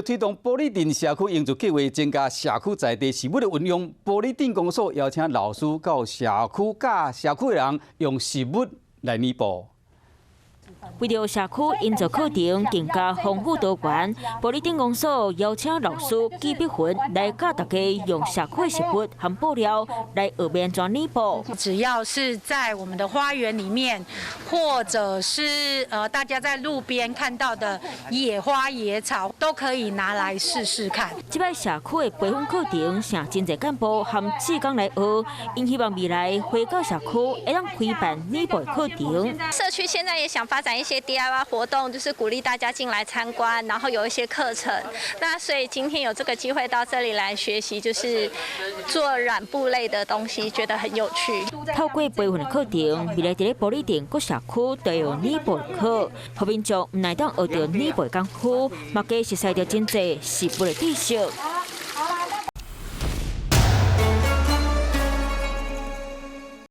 推動埔里鎮社區永續計劃，增加社區在地食物的運用，埔里鎮公所邀請老師到社區教社區的人用食物來染布。為著社區營造課程更加豐富多元，埔里鎮公所邀請老師紀碧雲來教大家用社區的食物和布料來學欲按怎染布。只要是在我們的花園裡面，或者是大家在路邊看到的野花野草，都可以拿來試試看。這擺社區的培訓課程，請真濟幹部和志工來學，𪜶希望未來回到社區會當開辦染布課程。社區現在也想發展一些 DIY 活動，就是鼓勵大家進來參觀，然後有一些課程。那所以今天有這個機會到這裡來學習，就是做染布類的東西，覺得很有趣。透過培訓的課程，未來佇咧埔里鎮各社區都有染布課，予民眾毋但會當學著染布的功夫，嘛加熟悉著真濟食物的知識。